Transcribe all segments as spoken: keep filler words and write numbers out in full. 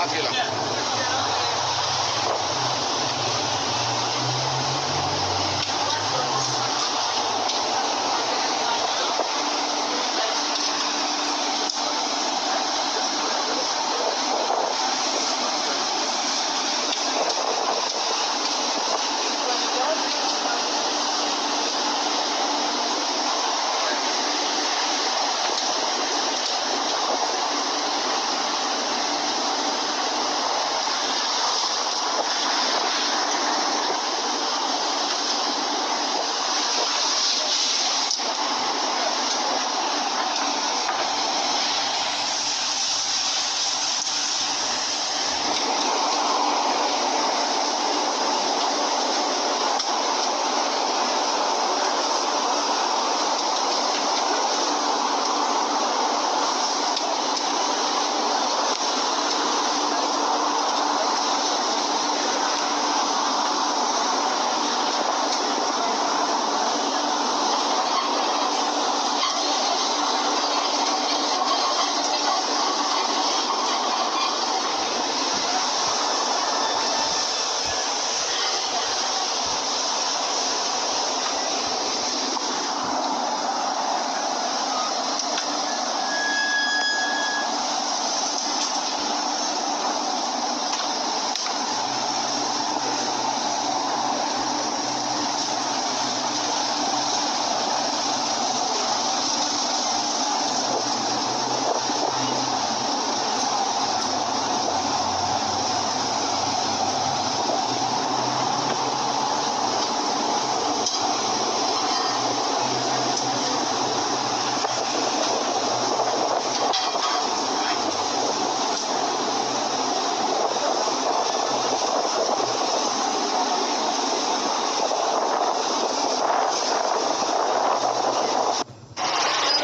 Ap la.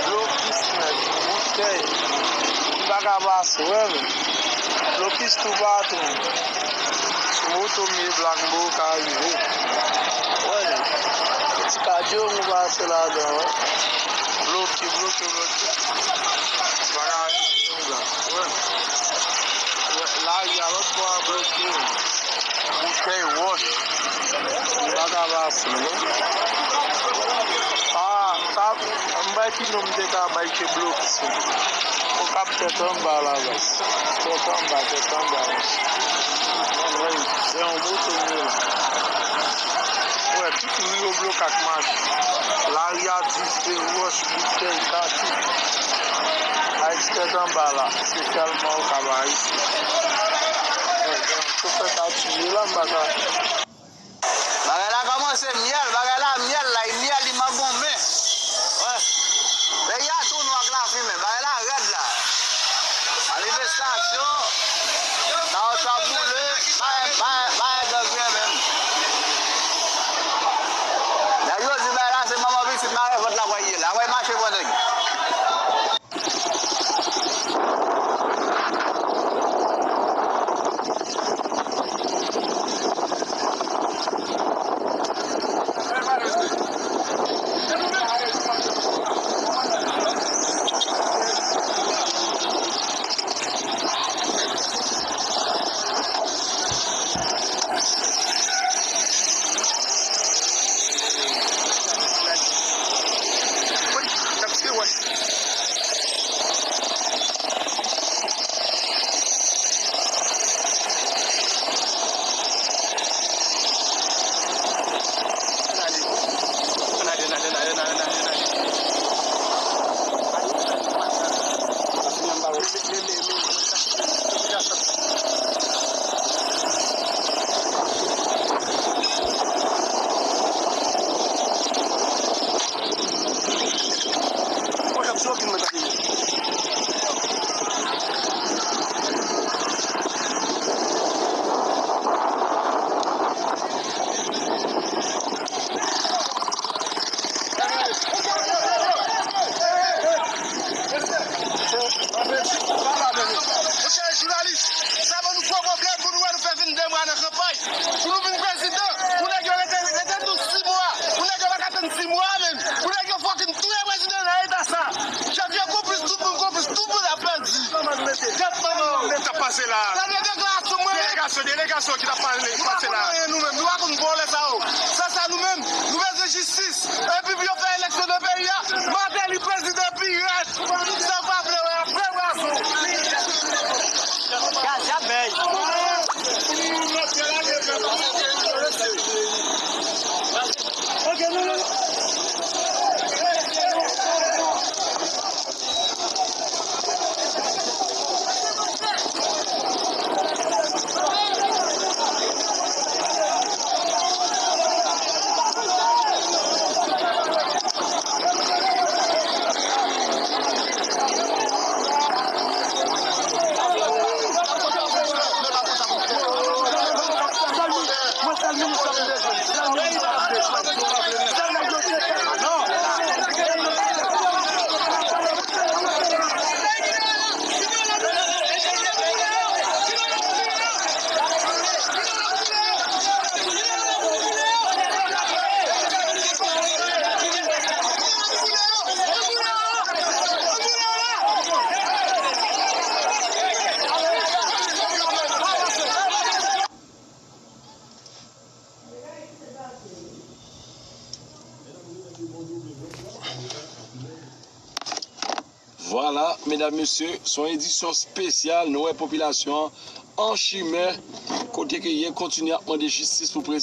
Blokis nèt, boutèy. M pa ka pase, wè men. Blokis toupatou. Sou moto m ye, Black Mbo ka rive. Wè men. Ti kadyo m pase ladan, wè. Bloke, bloke, bloke. M pa ka rive, wè. Lari a lòt bò a bloke. Boutèy wòch. M pa ka pase, non. Ah, sa, m bay ki non m te ka bay ke blokis. Okap tèt anba la, baz. Tèt anba, tèt anba. Anmwey, se yon moto m ye la. Wè, tout ri yo bloke ak machin. Lari a dife, wòch, boutèy, katou. Ayiti tèt anba la, se sèlman Okap Ayiti. Chofè ka tiye la, m pa ka. Bagay la kòmanse myèl, bagay la myèl la, e myèl li mangonmen. Wè. Peyi a tou nwa ak lafimen, bagay la rèd la. Manifestasyon, sa yo sa boule, pa, pa, pa gen gangren menm. Nèg yo di bagay la se manman pitit mare vant la wè ye la, wè mache pran nèg. Monchè jounalis, sa ban nou gwo pwoblèm pou nou wè nou fè vennde mwa nan kanpay. Pou nou vin prezidan, pou nèg yo rete, rete nou sis mwa, pou nèg yo pa ka tann sis mwa menm, pou nèg yo fucking touye prezidan nan eta sa. Chèf yo konplis, tout moun konplis, tout moun ap pèdi. Gad manman w. Se la. Tande deklarasyon mwen. Delegasyon, delegasyon ki t ap pale, pase la. Nou pa konn anyen nou menm, nou pa konn vòlè sa yo. Sa, sa nou menm, nou bezwen jistis. Epi pou yo fè eleksyon nan peyi a, Martelly prezidan pirèt. Sa pa vle wè, vle wè sou. Gaz y ap bay. Ok, nou, nou. Vwala, medam, mesye, se yon edisyon espesyal. Nou wè popilasyon an an chimen, kote ke y ap kontinye ap mande jistis pou prezidan.